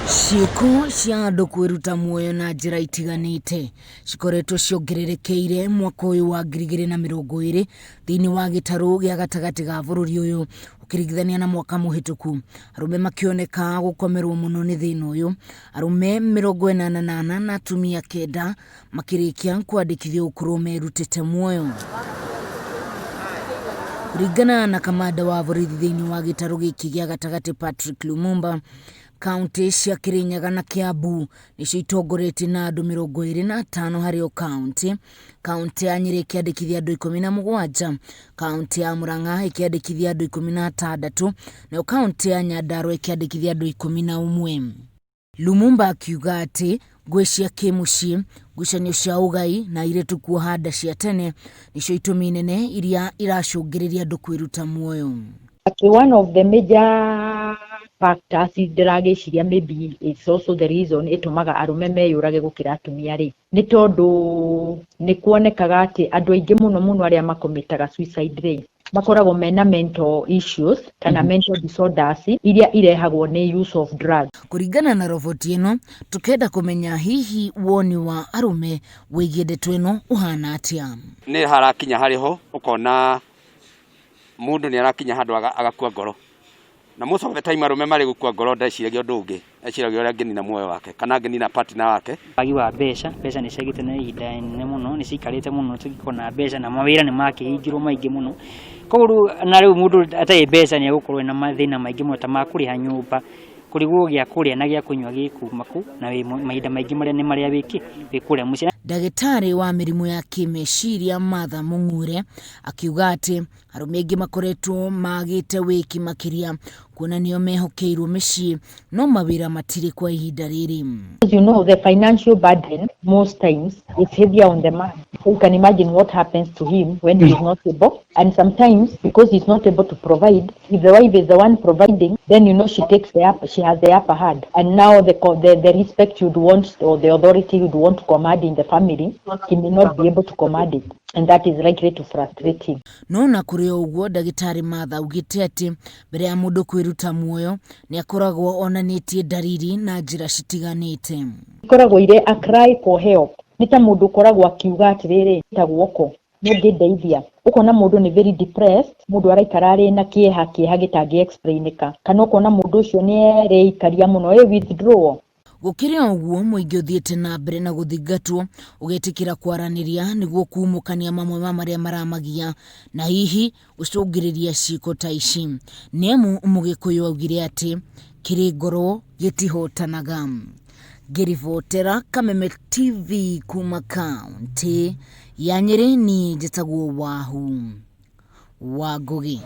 Ciĩko cia andũ kwĩruta muoyo na njĩra itiganĩte cikoretwo ciongererekeire mwaka ũyũ wa 2020 thĩinĩ wa gĩtarũ gĩa gatagatĩ ga bũrũri ũyũ ũkĩringithania na mwaka mũhĩtũku. Arũme makĩoneka gũkomerwo mũno nĩ thĩna ũyũ, arũme 84 na atumia 9 makĩrĩkia kwandĩkithio gũkorwo merutĩte muoyo. Kũringana na kamanda wa borithi thĩinĩ wa gĩtarũ gĩkĩ gĩa gatagatĩ Patrick Lumumba, kauntĩ cia Kĩrĩnyaga na Kĩambu nĩcio itongoretie na andũ 25 harĩ o kauntĩ. Kauntĩ ya Nyĩrĩ ĩkĩandĩkithia andũ 17, kauntĩ ya Murang'a ĩkĩandĩkithia andũ 16, nayo kauntĩ ya Nyandarua ĩkĩandĩkithia andũ 11. Lumumba akiuga atĩ ngũĩ cia kĩmũciĩ, ngucanio cia ũgai na airĩtu kuoha nda cia tene nĩcio itũmi nene iria iracũngĩrĩria andũ kwĩruta muoyo. Atĩ one of the major factors ndĩragĩciria maybe it's also the reason ĩtũmaga arũme meyũrage gũkĩra atumia rĩ, nĩ tondũ nĩ kuonekaga atĩ andũ aingĩ mũno mũno arĩa makomĩtaga suicide rĩ, makoragwo mena mental issues kana mental disorders iria irehagwo nĩ use of drugs. Kũringana na roboti ĩno, tũkenda kũmenya hihi woni wa arũme wĩgiĩ ndeto ĩno ũhana atĩa. Nĩ harakinya harĩ ho ũkona mũndũ nĩ arakinya handũ agakua ngoro. Na most of the time arũme marĩ gũkua ngoro ndeciragia ũndũ ũngĩ, eciragia ũrĩa angĩnina muoyo wake kana angĩnina partner wake. Wagi wa mbeca, mbeca nĩ ciagĩte na ihinda inene mũno, nĩ cikarĩte mũno tũgĩkona mbeca na mawĩra nĩ makĩhingirwo maingĩ mũno. Koguo rĩu na rĩu mũndũ atarĩ mbeca nĩ egũkorwo ena mathĩna maingĩ mũno ta ma kũrĩha nyũmba, kũrigwo gĩa kũrĩa na gĩa kũnyua gĩkuma kũ, na wĩ mahinda maingĩ marĩa nĩ marĩa wĩkĩ, wĩ kũrĩa mũciĩ. Ndagĩtarĩ wa mĩrimũ ya kĩmeciria Martha Mũng'ure akiuga atĩ arũme aingĩ makoretwo magĩte wĩki makĩria kuona nĩo mehokeirwo mĩciĩ no mawĩra matirĩ kwa ihinda rĩrĩ. As you know, the financial burden most times is heavier on the man. So you can imagine what happens to him when he is not able. And sometimes, because he's not able to provide, if the wife is the one providing, then you know she takes the up, she has the upper hand. And now the respect you'd want or the authority you'd want to command in the family, he may not be able to command it. And that is likely to frustrate him. No na kũrĩ o ũguo, ndagĩtarĩ Martha augĩte atĩ mbere ya mũndũ kwĩruta muoyo nĩ akoragwo onanĩtie ndariri na njĩra citiganĩte. Ikoragwo irĩ a cry for help. Nĩ ta mũndũ ũkoragwo akiuga atĩrĩrĩ, ta guoko nĩũngĩndeithia. Ũkona mũndũ nĩ very depressed, mũndũ araikara arĩ na kĩeha, kĩeha gĩtangĩ explainĩka. Kana ũkona mũndũ ũcio nĩ areikaria mũno, ĩ withdrawal. Gũkĩrĩ o ũguo, mũingĩ ũthiĩte na mbere na gũthingatwo ũgetĩkĩra kwaranĩria nĩguo kumũkania mamwe ma marĩa maramagia na hihi gũcũngĩrĩria ciĩko ta ici. Nĩamu Mũgĩkũyũ augire atĩ kĩrĩ ngoro gĩtihotanaga. Ngĩribotera Kameme TV kuma kaũntĩ ya Nyĩrĩ, niĩ njĩtagwo Wahu wa Ngũgĩ.